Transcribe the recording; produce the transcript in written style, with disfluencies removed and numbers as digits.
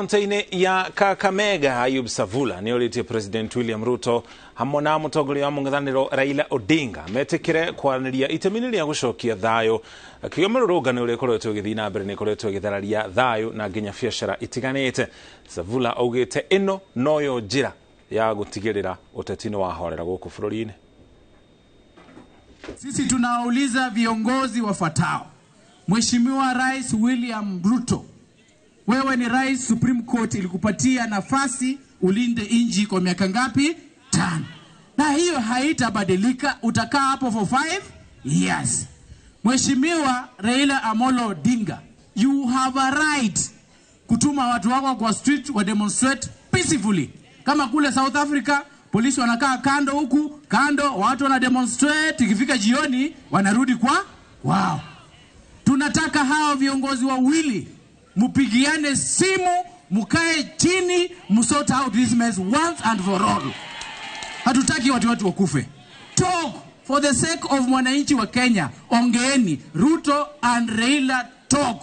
Kaunti-inĩ ya Kakamega, Ayub Savula nĩ orĩtie President William Ruto hamwe na mũtongoria wa mũng'ethanĩro Raila Odinga metĩkĩre kwaranĩria itemi-inĩ rĩa gũcokia thayũ, akiuga mĩrũrũngano ĩrĩa ĩkoretwo ĩgĩthiĩ na mbere nĩ ĩkoretwo ĩgĩthararia thayũ na nginya biacara itiganĩte. Savula augĩte ĩno noyo njĩra ya gũtigĩrĩra ũteti nĩ wahorera gũkũ bũrũri-inĩ. Sisi tunawauliza viongozi wafuatao. Mheshimiwa Rais William Ruto, wewe ni rais, Supreme Court ilikupatia nafasi ulinde nchi kwa miaka ngapi? 5. Na hiyo haitabadilika, utakaa hapo for 5 years. Mheshimiwa Raila Amolo Odinga, you have a right kutuma watu wako kwa street wa demonstrate peacefully. Kama kule South Africa, polisi wanakaa kando huku, kando, watu wana demonstrate, ikifika jioni wanarudi kwa wao. Tunataka hao viongozi wawili mupigiane simu, mukae chini, musort out this mess once and for all. Hatutaki watu wetu wakufe. Talk for the sake of mwananchi wa Kenya. Ongeeni. Ruto and Raila, talk.